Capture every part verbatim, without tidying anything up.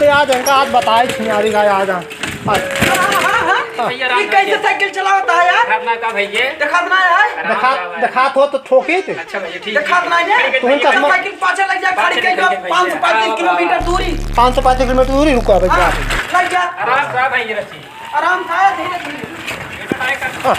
आज इनका आज बताए छिनारी का आज। हाँ, हाँ, हाँ। भैया, राम ये कैसे भैया। साइकिल चलावता है यार? दिखात ना का भैया? दिखात ना है? आराम दिखा, से आवा। दिखात हो तो ठोकी थे। अच्छा भैया, ठीक, दिखात ठीक। ना है? खड़ी कर तुम भैया। चश्मा साइकिल पाछे लग जा, खड़ी पाछे कर लग दो, जा भैया। पाँच सौ पैंतीस आवा, आवा, किलोमीटर आवा। दूरी। पाँच सौ पैंतीस किलोमीटर दूरी रुको भैया। हाँ, लग जा। आराम से आ भैया, रखिए। आराम से आया, धीरे धीरे। ये तो भाई का हाँ।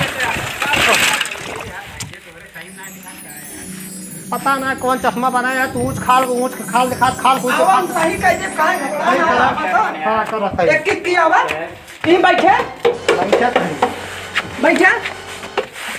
पता ना कौन चश्मा बनाया है, तू ऊँच खाल, ऊँच खाल दिखा, खाल कूद के आवाज खाल। सही कह दे, काहे घबरा सही रहा करा। है, पता? हाँ, करा सही। एक किक की आवाज। यहीं बैठे। बैठे तो है। बैठे।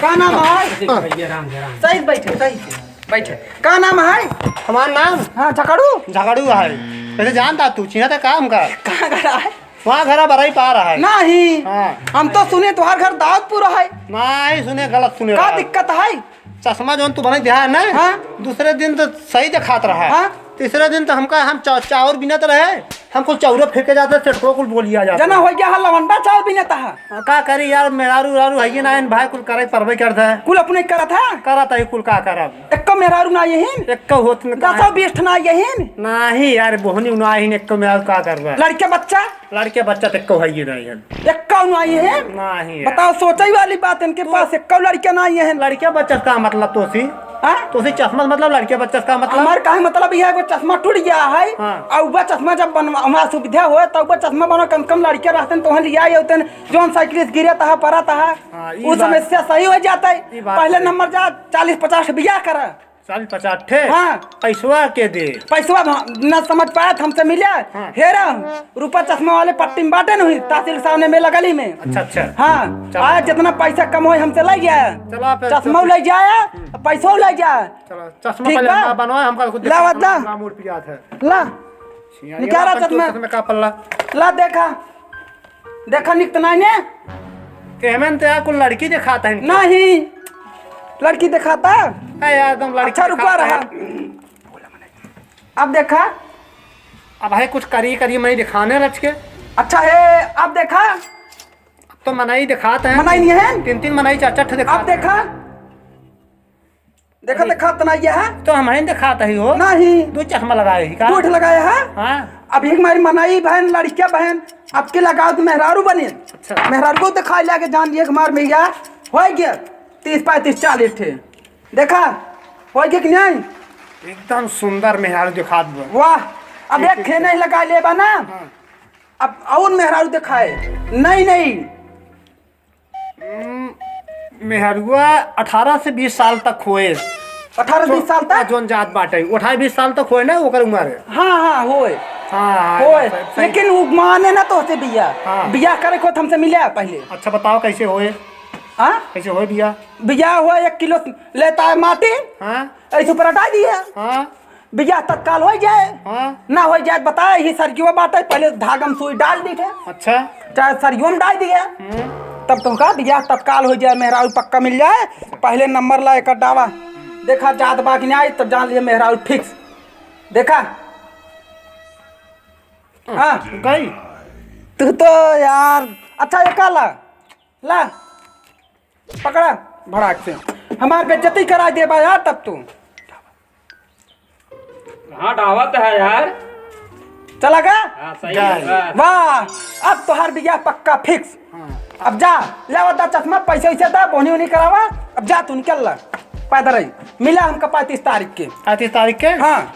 का नाम है? हाँ। सही बैठे, सही से। बैठे। का नाम है? हमार नाम? हाँ, झगड़ू। झगड़ू है। कैसे जानता तू? चिन्हता का हमका? कहाँ घर है? वहाँ घर बरई पा रहा है। नहीं। हाँ। हम तो सुने तुम्हार घर दाऊदपुर है। नहीं सुने, गलत सुने का रहा। दिक्कत है? चश्मा जौन तू बनाई दिया है ना, हाँ। दूसरे दिन तो सही दिखात रहा है। हाँ। तीसरे दिन तो हमका, हम चा-, चाउर बिनत रहे, हम कुल चाउर फेंके जाते, सेठो कुल बोलिया जाते। जना हो गया है, लवंडा चाउर बिनता है। हाँ, का करी यार, मेहरारू उरारू है ये ना, इन भाई कुल करे परबे करता है। कुल अपने करत है? करत है कुल, का करब? एक्को मेहरारू ना यही? एक्को होत न का? दसो बीस ठना यही? नाही यार, बोहनी ना यही, एक्को मेहरारू का करबे? लड़के बच्चा? लड़के बच्चा तो एक्को है ये नहीं है। एक्को ना यही? नाही यार। बताओ, सोचे वाली बात, इनके तू पास एक्को लड़के ना यही। लड़के बच्चा का मतलब तोसी? हाँ? तोसी चश्मा मतलब लड़के बच्चा का मतलब? हमार काहे मतलब यह है, वो चश्मा टूट गया है। हाँ। और वह चश्मा जब बनवा, हमारा सुविधा होए, तब वह चश्मा बनो, कम कम लड़के रहते हैं, तो वहाँ लिया आए होते हैं, जौन साइकिल से गिरे तहा, पड़ा तहा, हाँ, ई वो बात। समस्या सही हो जाता है। ई बात पहले सही। नंबर जा, चालीस पचास बियाह करा। चालीस पचास ठे? हाँ। पैसवा के दे? पैसवा न, न समझ पाए, हमसे मिले। हाँ। हेरा, रूपा चश्मा वाले पट्टी में बाटे नहीं, तहसील के सामने में लगली में। अच्छा, अच्छा। हाँ। चलो। आज जितना पैसा कम होए, हमसे ले जाए। चलो, आप चश्मा ले जाए, हम्म। पैसो ले जाए। चलो, चश्मा ठीक पहले बा? ना बनवाए, हमका खुद लावा, देखो, ला। हमरा मूड पिरात है। ला। छिया, निकाला ये अपन चश्मा। चश्मे का पल्ला। ला देखा। देखा निक तो नहीं ने? एमन तो यार कुल लड़की दिखाता है इनके। नहीं। लड़की दिखाता? ए यार, एकदम लड़की अच्छा, रुका दिखाता रहा। है। अब देखा। अब है कुछ करी करी मैं दिखाने रच के। अच्छा है, अब देखा। अब तो मनई दिखाता है। मनई नहीं है? तीन तीन मनई चार चार ठे दिखाता अब है। देखा। देखा, देखा, तना ये है? तो हम हैं दिखाता ही हो। नहीं। दो चश्मा लगाए ही का? दो ठे लगाए है? हाँ। अभी हमारी मनई बहन, लड़किया बहन, आपके लगाओ तो मेहरारू बने। अच्छा। मेहरारू को दिखा लिया के जान दिए हमार में यार, हो गया तीस पैंतीस चालीस ठे। देखा, हो गया कि नहीं? एकदम सुंदर मेहरारू दिखात बा। वाह, अब एक एक ठे एक नहीं लगा ले बा ना। हाँ। अब और मेहरारू दिखाए। नहीं, नहीं। हम्म, मेहरुआ अठारह से बीस साल तक होए। अठारह बीस साल तक? जौन जात बाटे, अठारह बीस साल तक होए ना ओकर उम्र। हाँ, हाँ, होए। हाँ, हाँ, होए। सही, सही। लेकिन उ माने ना तोहसे बियाह। हाँ। बियाह करे को हमसे मिले पहले। अच्छा बताओ कैसे होए? हाँ? कैसे होए बियाह? बियाह हुआ, एक किलो लेता है माटी, हाँ। ऐसे ऊपर हटा दिया। हाँ। बियाह तत्काल होइ जाए, हाँ। ना होइ जाए, बताए, ही सरगियो बाटे, पहले धागा में सुई डाल दी थे। अच्छा। चाहे सरगियो में डाल दिया। हम्म। तब तुमका बियाह तत्काल होइ जाए, मेहरारू पक्का मिल जाए, पहले नंबर ला एक डावा। देखा जात बा कि नहीं आई, तब जान लिए मेहरारू fix। देखा? हाँ। गई? तू तो यार, अच्छा, एक ला, ला। पकड़ा, भड़ाक से। हमार बेइज्जती करा देबा यार तब तू। कहाँ डावत है यार? चला गा? हाँ, सही है, बस। वाह, अब तोहार बियाह पक्का fix। हाँ। अब जा, ले बता चश्मा, पैसे वैसे दा, बोनी वोनी करावा। अब जा तू निकल ला, पैदल ही। मिला हमका पैंतीस तारीख के। पैंतीस तारीख के? हाँ।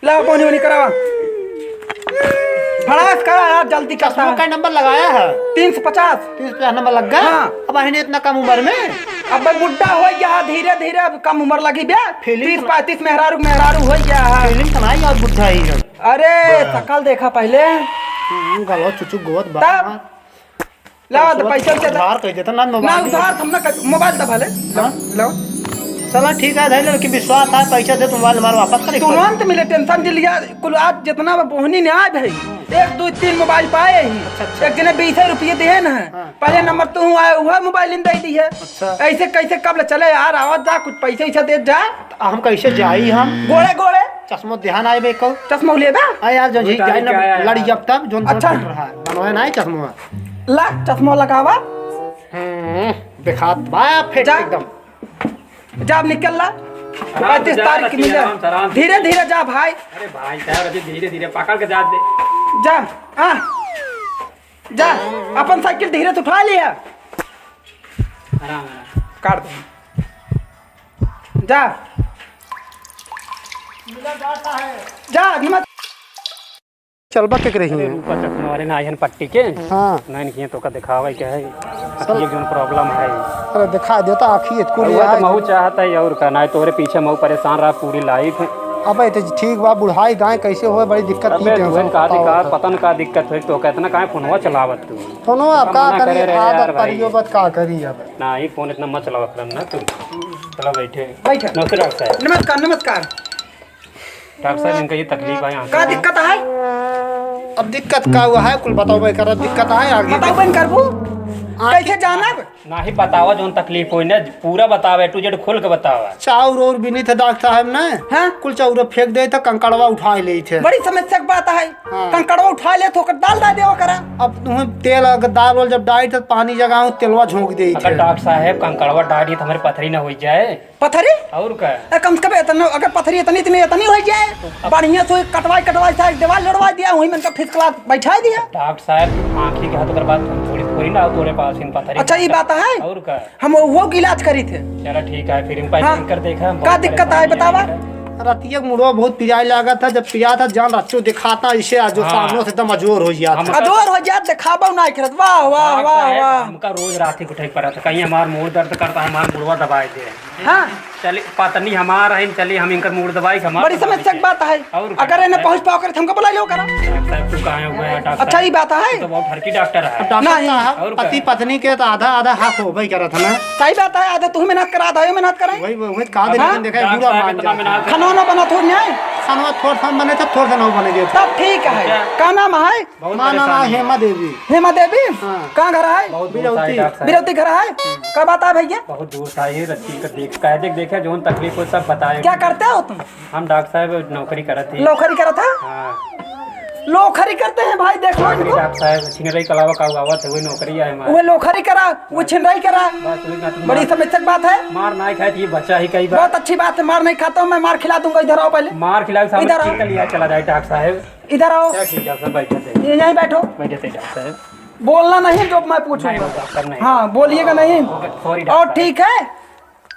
ला, बोनी वोनी करावा। फड़ास करा यार, जल्दी करता चश्मा है। का नंबर लगाया है? तीन सौ पचास। तीन सौ पचास नंबर लग गया? हाँ। अब अहिने इतना कम उम्र में? अब भाई बुड्ढा हो गया है, धीरे धीरे अब कम उम्र लगी बे। Feeling तीस पैंतीस मेहरारू, मेहरारू हो गया है। Feeling तो नहीं और बुड्ढा ही है। अरे, शकल देखा पहले। हम्म, गलो चुचु गोद बा। तब? ला, तो पैसा पैसा दे। उधार कह देता ना, ना, mobile उधार हम ना कर, mobile दबा ले। हाँ? लो। चला ठीक है, धर ले, लेकिन विश्वास है, पैसा दे, तो mobile हमारा वापस करे। तुरंत मिले, tension जे लिया, कुल आज जितना बा बोहनी ने आए भाई, एक दो तीन mobile पाए ही। अच्छा, अच्छा। एक जने बीस रुपये दिए ना, हाँ। पहले नंबर तू आए, वह mobile इन दे दी है। अच्छा। ऐसे कैसे कब ले चले यार, आवाज जा, कुछ पैसे वैसे दे जा। तो हम कैसे जाई हम? गोड़े गोड़े। चश्मो ध्यान आए बे को। चश्मो ले बा? आ यार, जो जी उधारी जाए ना, क्या है लड़ी यार? जब तब, जोन अच्छा। रहा है, बनवाए ना है चश्मो। ला, चश्मो लगावा। हम्म, दिखात बा फिट जा। एकदम। जा, अब निकल ला। आराम से पैंतीस जा, तारीख की रतिया, मिले। आराम से, आराम से। धीरे धीरे जा भाई। अरे भाई साहब, अभी धीरे धीरे पकड़ के जा दे। जा, आ, जा, अपन साइकिल धीरे से उठा लिया। आराम, आराम। काट दे। जा। जा, हिम्मत। चलबा के रही अरे है। रूपा चश्मा वाले ना आइहन पट्टी के। हाँ। ना इनकी तो का दिखावे के है। सर। ये जोन problem है। अरे दिखा देता आँखी इतकुल अउआ तो है। महू चाहत है और का, ना तोरे पीछे महू परेशान रहा पूरी life। अबे तो ठीक बा, बुढ़ाई गाय कैसे होए, बड़ी दिक्कत की अबे tension तुहन का बताओ दिक्कत, तो। पता न का दिक्कत है, तो कितना काहे फोनवा चलावत तू? फोनवा अब का मना करी, करे रहे आदत यार भाई। पड़ी हो, बत का करी अब? ना, ये फोन इतना मत चलावा करन ना तू। चला बैठे। बैठे। नमस्ते डॉक्टर साहब। नमस्कार, नमस्कार। डॉक्टर साहब, इनका ये तकलीफ है आँखों का में। दिक्कत है? अब दिक्कत का हुआ है, कुल बताओ भाई, कर दिक्कत है आगे। बताओ बन करबू? आँख कैसे जानब? नाही बतावा, जोन तकलीफ होई ना, पूरा बतावा, A to Z खोल के बतावा। चाउर और बिनी थे डॉक्टर साहब ने, हाँ? कुल चाउर फेंक दे थे, कंकड़वा उठा ले थे। बड़ी समस्या की बात है। हाँ। कंकड़वा उठा ले थे, ओकर दाल डाल देवा करा। अब तुम्हें तेल अगर दाल वाल जब डाली थे, पानी जगाऊं, तेलवा झोंक दे अगर थे। डॉक्टर साहब कंकड़वा डाली तो हमारे पथरी ना हो जाए। पथरी? और का? ए, कम से कम इतना, अगर पथरी इतनी, इतनी, इतनी हो जाए, तो अब बढ़िया से कटवाई, कटवाई से एक दीवार लड़वा दिया, वहीं में इनका first class बैठा दिया। डॉक्टर साहब, आँखी के हाथ ओकर बात थोड़ी, थोड़ी ना हो तोरे पास इन पथरी। अच्छा, ये बात है? और का? हम वो इलाज करी थे। चला ठीक है, फिर हम पहले हाँ। इनकर देखा, हम का बहुत दिक्कत है, परेशानी बतावा? है। रतिया के मुड़वा बहुत पिराए लागत है, जब पिरात है, जान रच्चो दिखाता, इसे आज जो हाँ। सामने से एकदम अजोर हो जाता। हम अजोर हो जात, दिखाबो ना करत। वाह, वाह, डॉक्टर वाह, साहब, वाह। हमका रोज रात ही उठे पड़ा था, कहीं हमार मूड़ दर्द करता है, हमार मुड़वा दबाए दे। हाँ। चली, पत्नी हमार है, चली हम इनकर मूड़ दबाई, हमार बड़ी दबाई समस्या के। की बात है। और का अगर इन्हें है? पहुँच पाओ करे, तो हमको बुला लो करा। डॉक्टर साहब, तू कहाँ हो गया, डॉक्टर अच्छा, साहब? ये बात है। तू तो बहुत हरकी डॉक्टर है। अब डॉक्टर नहीं। साहब, और का? पति पत्नी के तो आधा आधा हक होबे करत है ना। सही बात है, आधा तू मेहनत करा, आधा ये मेहनत कराई। वही, वही, वही कहा दे, हाँ? लेकिन देखा, डॉक्टर बुरा साहब, मान इतना जाता है। मेहनत खाना ना बना थोड़ नहीं? खाना थोड़ सा बने, तो थोड़ सा ना बने दे। तब ठीक है। अच्छा। का नाम है? बहुत हमार नाम परेशान है है। हेमा देवी। हेमा देवी? हाँ। कहाँ घर है? बहुत दूर से आए बिरौती। डॉक्टर साहब। बिरौती घर है? का बात है भैया? बहुत दूर से आए, रस्सी का देख, कायदे देखे, जोन तकलीफ हो सब बताए। क्या करते हो तुम? हम डॉक्टर साहब नौकरी करत ही। नौकरी करत है? हाँ। नौकरी करते हैं भाई, देख लो नौकरी इनको। डॉक्टर साहब, छिनरई कलावा का हुआ था, वही नौकरी है हमारे। वो नौकरी करा, वो छिनरई करा। बस वही ना तुम बड़ी मार, समस्या की बात है। मार ना खाए, ये बच्चा ही कई बार। बहुत अच्छी बात है, मार नहीं खाता हूँ मैं, मार खिला दूंगा। इधर आओ पहले। मार खिलाओ, साहब, इधर आओ। ठीक है, लिया चला जाए डॉक्टर साहब। इधर आओ। क्या ठीक है, सब बैठे थे। ये यहीं बैठो। बैठे थे डॉक्टर साहब। बोलना नहीं जो मैं पूछूंगा। नहीं, वो डॉक्टर नहीं। हाँ, बोलिएगा नहीं। सॉरी और डॉक्टर। ठीक है?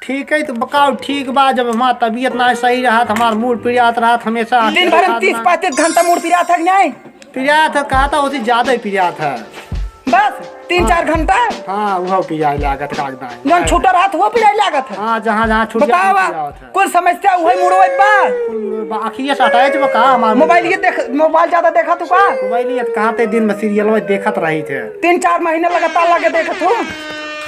ठीक है, तो बताओ, ठीक बा, जब हमार तबीयत ना सही रहत, हमार मूड़ पिरात रहत, हमेशा दिन भर में तीस पैंतीस घंटा मूड़ पिरात है कि नहीं? पिरात है, कहा था, उसी ज्यादा ही पिरात है। बस, तीन हाँ। चार घंटा? हाँ, वो पिराए लागत, कागदा है। जौन छूटा रहत, वो पिराए लागत है। हाँ, जहाँ, जहाँ छूट जात, बतावा। पिरात है। कुल समस्या उहे मुड़वे बा। कुल बा, अखिया सटाए जब का हमार मोबाइल ये देख, मोबाइल ज्यादा देखा तू का? मोबाइल ये कहाँ ते दिन में सीरियल में देखत रही थे। तीन चार महीने लगातार लगे देखत हूँ।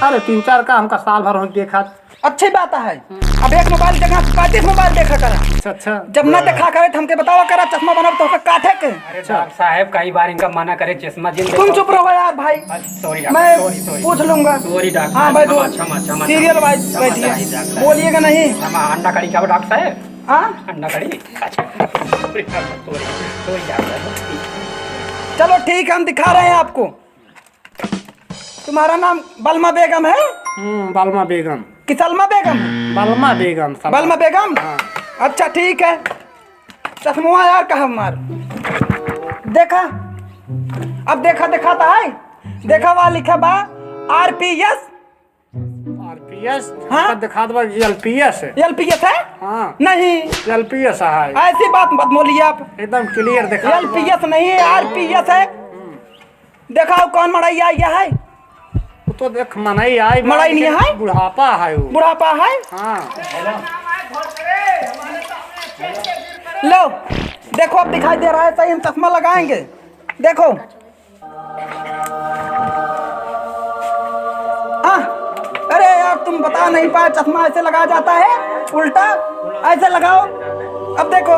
अरे तीन चार का हमका साल भर हो देखत। अच्छी बात है। अब एक मोबाइल देखा, पैंतीस मोबाइल देखा करा। अच्छा, अच्छा। जब ना देखा करे तो हमके बतावा करा, चश्मा बनब तो काटे के। अरे अच्छा। डॉक्टर साहब, कई बार इनका मना करे, चश्मा जिन तुम देखो। चुप रहो यार भाई। अच्छा, सॉरी डॉक्टर, मैं सॉरी, सॉरी। पूछ लूंगा। सॉरी डॉक्टर, हाँ, बैठो। क्षमा, क्षमा, क्षमा, सीरियल क्षमा, वाइज क्षमा, बैठिए। सॉरी डॉक्टर। बोलिएगा नहीं। क्षमा, अंडा कड़ी खाओ डॉक्टर साहब। हाँ? अंडा कड़ी। अच्छा, सॉरी डॉक्टर, सॉरी, सॉरी डॉक्टर। चलो ठीक है, हम दिखा रहे हैं आपको। तुम्हारा नाम बलमा बेगम है? हम्म, बलमा बेगम। कि सलमा बेगम? बलमा बेगम, सलमा। बलमा बेगम? हाँ। अच्छा, ठीक है। चश्मा यार कहाँ मार? देखा, अब देखा, दिखाता है, देखा वहाँ लिखा बा आर पी एस। आर पी एस? हाँ? दिखा दबा कि एल पी एस है। एल पी एस है? हाँ। नहीं। एल पी एस है। ऐसी बात मत बोलिए आप। एकदम clear दिखा एल पी एस नहीं है, आर पी एस है। देखा, वो कौन मड़ाई आई है? वो तो देख, मनई आई, मड़ाई नहीं लेकिन है? बुढ़ापा है वो। बुढ़ापा है? हाँ। लो, देखो, अब दिखाई दे रहा है सही, हम चश्मा लगाएंगे। देखो। हाँ, अरे यार, तुम बता नहीं पाए, चश्मा ऐसे लगाया जाता है, उल्टा, ऐसे लगाओ। अब देखो।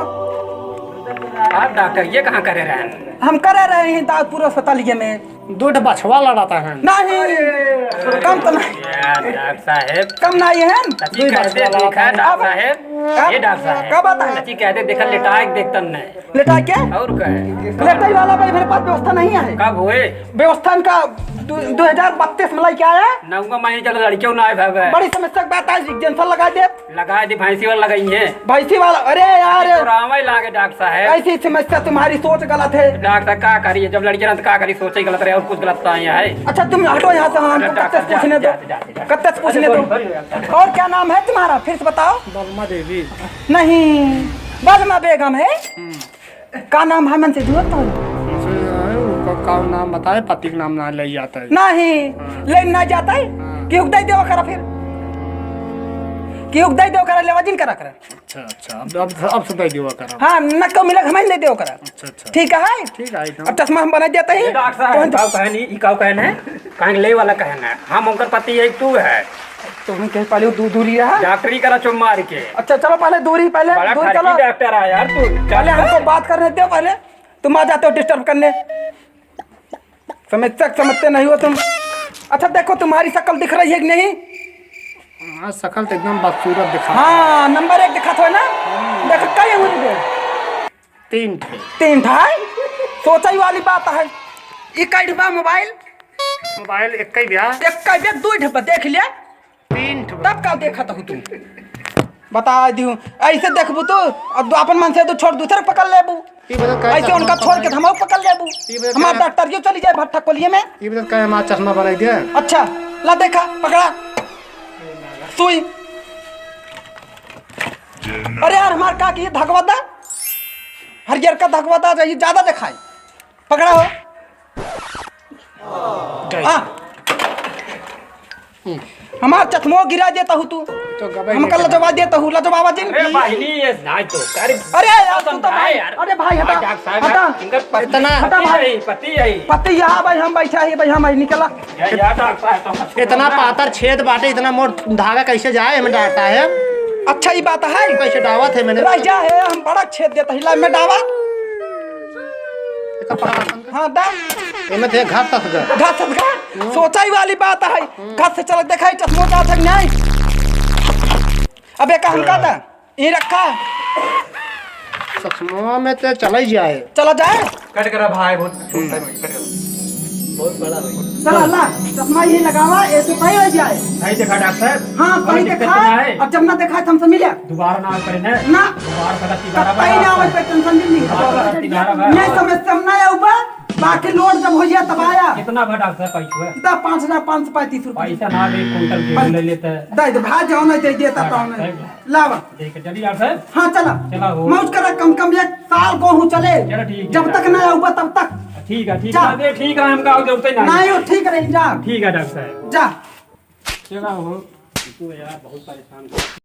आप डॉक्टर, ये कहाँ करे रहे हैं? हम करे रहे हैं ताजपुर अस्पताल ये में। दो ठो बछवा लड़ाता है। नहीं। कम तो नहीं। यार, डॉक्टर साहेब। कम नहीं है? सच्ची कहते देखा, डॉक्टर साहेब। अब ये डॉक्टर साहेब। कब आता है? सच्ची कहते देखा, लेटाए के देखतन नहीं। लेटाए के? और का है? लेटाई वाला भाई, मेरे पास व्यवस्था नहीं है। कब हुए? व्यवस्था इनका दो, दो हजार बत्तीस में लेके आया। नौवा महीने चला, लड़कियों ना आए भावे। बड़ी समस्या की बात है, injection लगा दे। लगा दे, भैंसी वाला लगाई है। भैंसी वाला, अरे यार। तो रामा ही लागे डॉक्टर साहेब। ऐसी समस्या, तुम्हारी सोच गलत है। डॉक्टर साहब, का करिए, जब लड़कियां ना तो का करी, सोचे गलत रहे और कुछ गलत तो आए है। अच्छा, तुम हटो यहाँ से, हम अरे डॉक्टर, कत्ते से पूछने दो। जा, जा, जा, जा। कत्ते से पूछने दो। अरे, sorry, sorry। और क्या नाम है तुम्हारा, फिर से बताओ। बलमा देवी। नहीं, बलमा बेगम है। हम्म। का नाम है, मन से जुआ तो है? उनसे, अ, उनका का नाम बताए, पति का नाम ना ले जाता है। नहीं, हाँ। ले ना जाता है। हाँ। केहू के दे देवा करा फिर। केहू के दे देवा करा, लेवा जिन करा करा। अच्छा, अच्छा, अब, अब, अब से दे देवा करा। हाँ, न केहू मिले, हमें दे देवा करा। अच्छा, अच्छा। ठीक है? ठीक है, एकदम। अब चश्मा हम बना देते हैं। ये डॉक्टर साहब, कौन काऊ कहन, ई काऊ कहन है? कहें ले वाला कहन है। हम उनकर पति है, तू है। तो हम कहे पहले दू-, दूरी रहा। डॉक्टरी करा चुप मार के। अच्छा, चलो पहले दूरी, पहले बड़ा दूर फर्जी चलो। डॉक्टर है यार तू। पहले हमको बात करने दो पहले। तुम आ जाते हो disturb करने। समझते, समझते नहीं हो तुम। अच्छा देखो, तुम्हारी शकल दिख रही है कि नहीं? हाँ, शकल तो एकदम बदसूरत दिखा। हाँ, नंबर एक दिखात हो ना। देखो, कई उंगली दे? तीन ठे। तीन ठे? सोचई वाली बात है। ई कई ठे बा मोबाइल? मोबाइल एक ही बा। एक ही बा, दुई ठे बा, देख लिया। तीन ठे बा। तब का देखत हो तू? बता दिहूँ, ऐसे देखबू तू, अब अपन मन से तू छोड़, दूसरे पकड़ लेबू। ई बता, काहे ऐसे उनका चश्मा छोड़ के बनाई? हम पकड़ लेबू। ई बता, हमार काहे डॉक्टर यो चली जाए भट्ठा कोलिए में। ई बता, काहे हमार चश्मा बनाई दे? अच्छा, ला देखा, पकड़ा। सुई। अरे यार, हमार का की धगवा दा, हरियर का धगवा दा, ये ज्यादा दिखाई। पकड़ा हो। गए। हाँ। हमार चश्मो गिरा देता हूँ तू। तो गबे हमका नहीं लजवा देता हूँ, लजवावा जिन। अरे बहिनी, ये ना तो कर। अरे यार, तू तो समझाए भाई, यार। अरे भाई, हटा, भाई, डॉक्टर साहब, हटा। इनकर पति, इतना हटा पति भाई। है, पति है। पति यहाँ भाई, हम बैठा है भाई, हम भाई निकला। या, या डॉक्टर साहब, तो इतना पातर छेद बाटे, इतना मोट धागा कैसे जाए, हमें डॉक्टर साहब? अच्छा, ये बात है। कैसे डावत है मैंने? रह जा है, हम बड़ा छेद देता है, ला मैं डावा। एका पकड़ा। हाँ, दा। एमे थे घास तस गा। घास तस गा? हम्म। सोचाई वाली बात है। हम्म। घास से चलत देखाई, चश्मो जात है कि नहीं? अब एका हमका दा। ये रखा। चश्मो में ते चला ही जाए। चला जाए? कट करा भाई, बहुत छोटा है, कट करा। बहुत बड़ा हो गया। चला ला, चश्मा ये लगावा, ऐसे सही हो जाए। नहीं देखा डॉक्टर? हाँ, कोई सही दिक्कत देखा। ना है। अब जब ना देखा, तो हमसे मिले। दोबारा ना आवे पड़े ना। ना। दोबारा पता तब तिगारा कहीं ना बा। आवे पे tension भी नहीं। दोबारा पता तिगारा बा। नहीं समझ से हम ना आऊबा, बाकी load जब हो जाए तब आया। कितना बा डॉक्टर पैसा? दा पाँच हजार पाँच सौ पैंतीस रुपये। पैसा ना दे, कुंटल गेहूं ले लेता है। दा, दा, भाई जाओ ना, दे देता हाँ, तो डॉक्टर हमें। साहब। लावा। देख, चलिए डॉक्टर साहब। हाँ, चला। चला हो। मौज करा, कम कम एक साल को हूँ चले। चला ठीक है, जब तक डॉक्टर। ना आऊबा तब तक। ठीक है, ठीक जा। है। अरे ठीक है, हमका और जरूरत ही नहीं। नहीं, वो ठीक रही, जा। ठीक है डॉक्टर साहब। जा। चला हो। तू यार बहुत परेशान कर